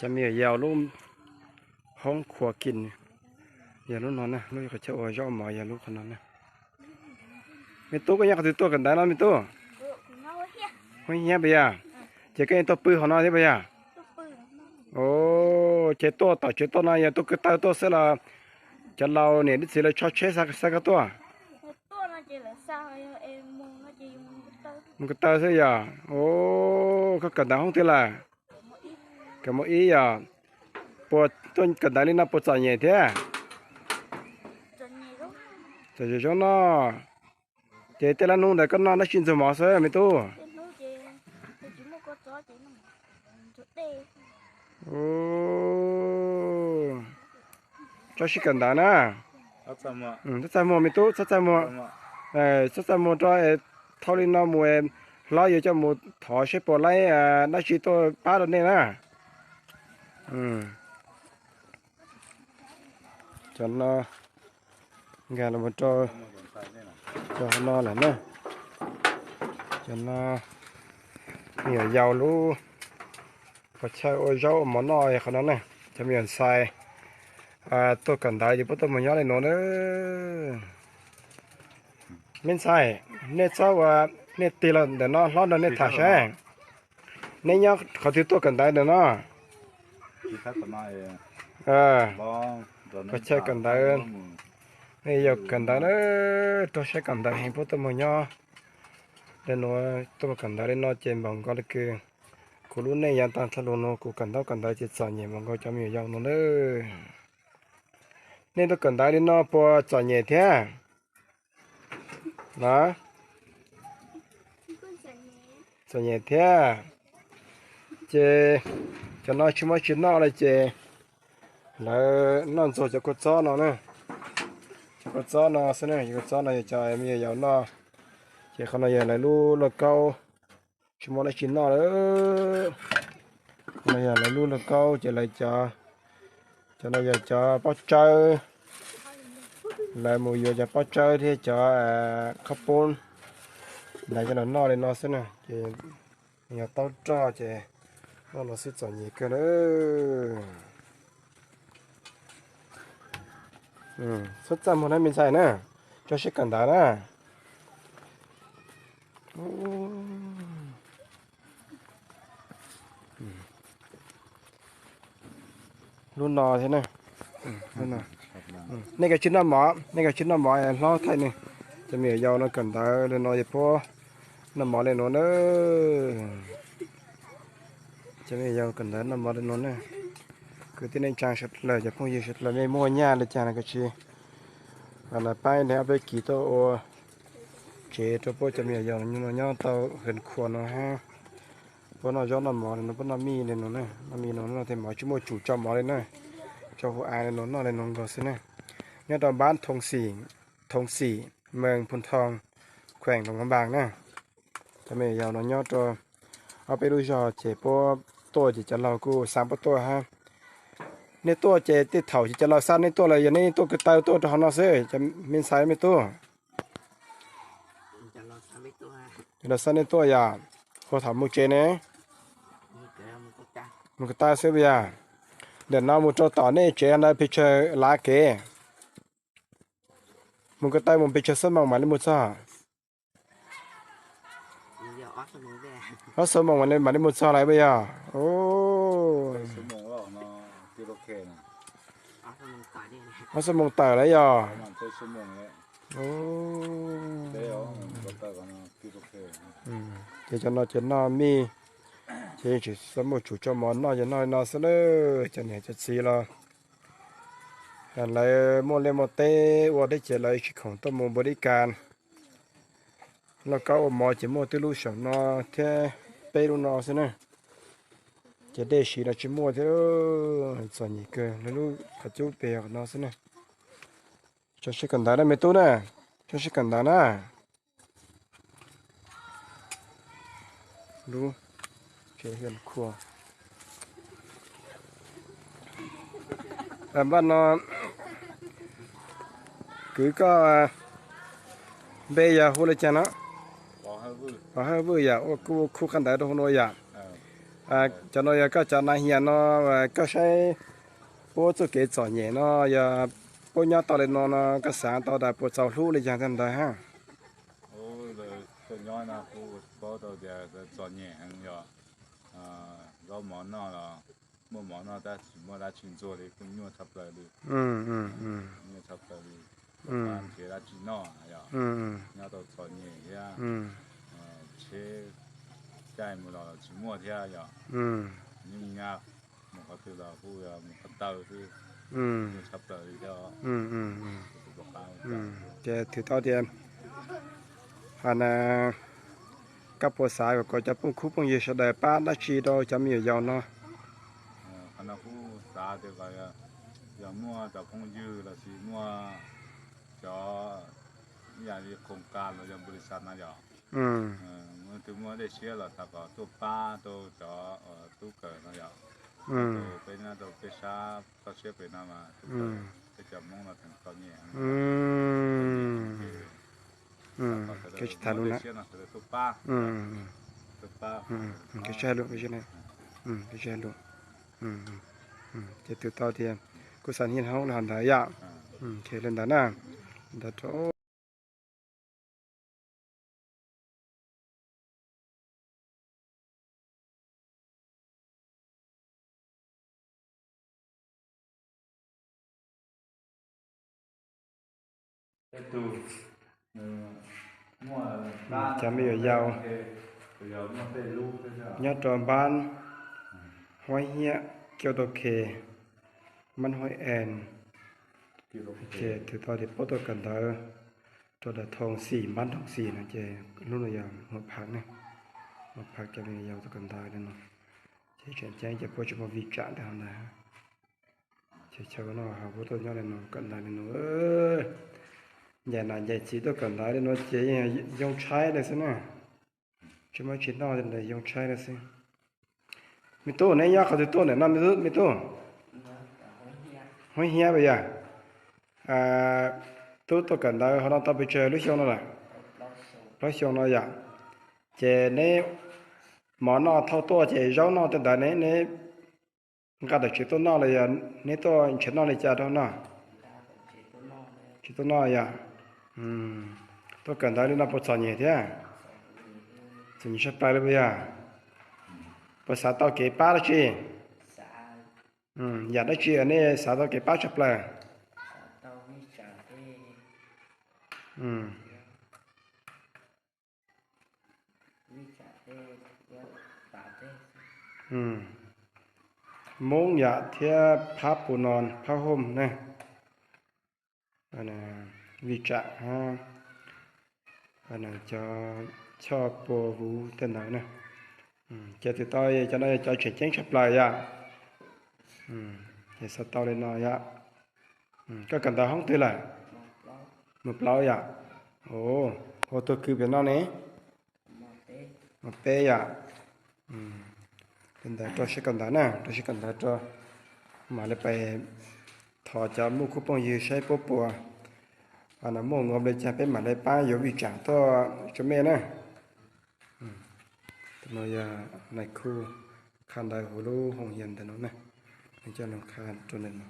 Cov me nyuam yaus lub hoob khuam kim yog lub no na, lub qhov chaw ua zaub mov yog lub qhov no na. Me tub, koj nyob qhov twg tuaj kawm ntawv no me tub? Huab Hiab puas yog? Ces koj tuaj pw hauv no thiab puas yog? Ces tuaj tom tsev tuaj no yog tuaj ko taw tuaj xwb los cov laus niam txiv lawv tso tsheb xa koj tuaj? Mus ko taw xwb yog? Koj kawm ntawv hoob twg lawm? Kawm mus ib yog? Puas tuaj kawm ntawv li no puas txom nyem thiab? Txom nyem zoo no. Ces tej lab hnub ntawd koj noj dab tsi ntxuag mov xwb me tub? Tso sib kawm ntawv na. Txhob txaj muag me tub, txhob txaj muag. Txhob txaj muag rau, thauj li no mus, hlob yuav coj mus thov seb puas laib dab tsi tuaj pab rau nej na. Cov no nkag los rau cov no lawm na. Cov no me nyuam yaus lub qhov chaw ua zaub ua mov noj qhov no na. Cov me nyuam ntxhais tuaj kawm ntawv ces puab tuaj mus nyob li nuav na. Me ntxhais, nej txhob ua, nej tig los ntawm no hlob nrog nej tham saib. Neb nyob qhov twg tuaj kawm ntawv ntawm no? Qhov chaw kawm ntawv, nej yog kawm ntawv na, rau siab kawm ntawv heev puab tuaj mus nyob li nuav, tuaj mus kawm ntawv li no ces npaum nkaus li kws kuv lub neej yav tag dhau los no kuv kawm ntaub kawm ntawv ces txom nyem npaum nkaus cov me nyuam yaus no na. Nej tuaj kawm ntawv li no puas txom nyem thiab? Txom nyem thiab. Ces cov no tsis muaj tsis noj li ces lawv noj ntxuag cov kua txob no na. Cov kua txob no xwb na, cov kua txob no yog cov me nyuam yaus noj. Ces qhov no yog lawv lub lauj kaub, tsis muaj dab tsi noj lawm. Qhov no yog lawv lub lauj kaub ces lawv cov, cov no yog cov pob tsawb, lawv mus yuav cov pob tsawb thiab cov qhob poob ntawd coj los noj li no xwb na. Ces yog taub roj ces noj no xwb txom nyem kawg na. Txhob txaj muag na me ntxhais na, tso siab kawm ntawv na. Lub no thiab na. Nej kav tsij noj mov, nej kav tsij noj mov hlob thaij ne. Cov me nyuam yaus no kawm ntawv li no ces puab noj mov li no na. Cov me nyuam yaus kawm ntawv noj mov li no na. Kwv tij neej tsaa sawv dlawg, cov phooj ywg sawv dlawg, mej muaj nyaj li cas no kav tsij pab ib leeg ob peb kis tuaj ua tsev rau puab cov me nyuam yaus no nyob tau hwv khuam no hab. Puab noj zaub noj mov li no, puab noj mij li no na, noj mij no noj tej mov tsis muaj tsum tso mov li na, tso hu a li no noj li no nkaus xwb na. Nyob rau npab Thoov Xim, Mees Phu Thoo, kheem Luang Prabang na. Cov me nyuam yaus no nyob rau ob peb lub zog ces puab tuaj ces cov laug kuj xaav puab tuaj hab. Nej tuaj ces tej thaum ces cov laug xa nej tuaj los yog nej tuaj ko taw tuaj rau hauv no xwb, cov me ntxhais me tub? Cov laug xa nej tuaj yog, ua thaum mus tsev ne? Mus ko taw xwb puas yog? Ntawm no mus rau tom nej tsev ntawd pes tsawg lav kev? Mus ko taw mus pes tsawg xuab moos mam li mus txog? Ob xuab moos mam li mus txog lawm puas yog? Ob xuab moos tawm lawm yog? Ces cov no ces noj mij, ces yeej tsis muaj tsum tso mov noj, ces noj li no xwb na. Cov niam cov txiv los lawv muaj liaj muaj teb ua deb ces lawv tsis khoom tuaj mus npua dib kas. Lauj kaub ua mov ces muaj twb lub saum no thiab peb lub no xwb na. Ces dej siv no tsis muaj thiab, txom nyem kawg, lawv lub qhov cub pem no xwb na. Tso siab kawm ntawv na me tub na, tso siab kawm ntawv na. Lub tsev hwv khuam npaj no, kwv koj npe yog hu li cas no? Pov Hawj Vwj yom, ua kuj khu qhab ntawv rau hu no yom. Cov no yog koj cov nas hias no, koj saib puab txuj kev txom nyem no yog puab nyob tau li no no koj xaav tau tas puas txaus hlub li caag tag ntawd hab? Lawv tuaj nyob no kuj paub tau tias lawv txom nyem heev yog, zaub mov noj los muaj mov noj tab sis muaj dab tsi ntxuag li kuj nyuaj tshaj plaws li. Nyuaj tshaj plaws li, nrhiav dab tsi noj yog nyob tau txom nyem thiab. Tsheb caij mus los los tsis muaj thiab yog nyuj nyaj, mus qhov twg los kuj yog mus ko taw xwb, nyuaj tshaj plaws li thiab. Ces thwm tau tias hab na, koj puas xav kom cov phooj khub phooj ywg sawv daws pab dab tsi rau cov me nyuam yaus no? Qhov no kuj xav tias kom yog muaj cov phooj ywg los sis muaj cov ib yam li khoos kas los yog npaum li xav no yog, leej twg muaj dej siab los xav kom tuaj pab rau cov tub kawm no yog, rau peb nyob rau peb sab toj siab pem no mas tub kawm, peb cov Hmoob no tseem txom nyem. Koj tsis tham lus na. Koj tsis hais lus, koj tsis hais lus. Ces thwm tau tias kuv xav niaj hnub li hov ntawd yom. Li ntawd na, ntawd rau cov me nyuam yaus nyob rau npab Huab Hiab, Kiau Tau Khe, npab Huab Ees. Ces thwm tau tias puab tuaj kawm ntawv rau daim thoo xim, npab Nroog Xim no ces hnub no yog Hmoob Phav ne, Hmoob Phav cov me nyuam yaus tuaj kawm ntawv li no. Ces tseem ceeb ces puab tsis muaj vij tsam ntawd hov ntag. Ces chaw no ho puab tuaj nyob li no kawm ntawv li no. Ncaim nam ncaim txiv tuaj kawm ntawv li no ces yeej yoo tshaib li xwb na. Tsis muaj tsi noj li ntawd yoo tshaib li xwb. Me tub, neb nyob qhov twg tuaj ntawm no me tub? Huab Hiab puas yog? Tub tuaj kawm ntawv hov no tau pes tsawg lub xyoo no lawm? Plaub xyoo no yom. Ces neb mov noj thauj tuaj ces zaub noj tej ntawd ne neb nqa tom tsev tuaj noj los yog neb tuaj nrhiav noj li cas rau noj? Tsis tuaj noj yom. Tuaj kawm ntawv li no puas txom nyem thiab? Txom nyem tshaj plaws li puas yog? Puas xav tau kev pab dab tsi? Yam dab tsi nej xav tau kev pab tshaj plaws? Moob yam thiab phab pus no, phab hooj na, vij tsam hab cov choj pua vuv tej ntawd na. Ces thwm tau cov no yog cov tseem ceeb tshaj plaws yom. Ces xav tau li no yom. Koj kawm ntawv hoob twg lawm? Mos plaub yom. Ua tug kws pem no ne? Mos peb yom. Li ntawd rau siab kawm ntawv na, rau siab kawm ntawv rau, mam li pais thov cov muaj khub phooj ywg saib puab puas muaj nqo li cas peb mam li pab yuav vij tsam tuaj rua mej na. Tus no yog nais khu qha ntawv huv lub hoos yas ntawm no na, coj lug qha rua ntawm no.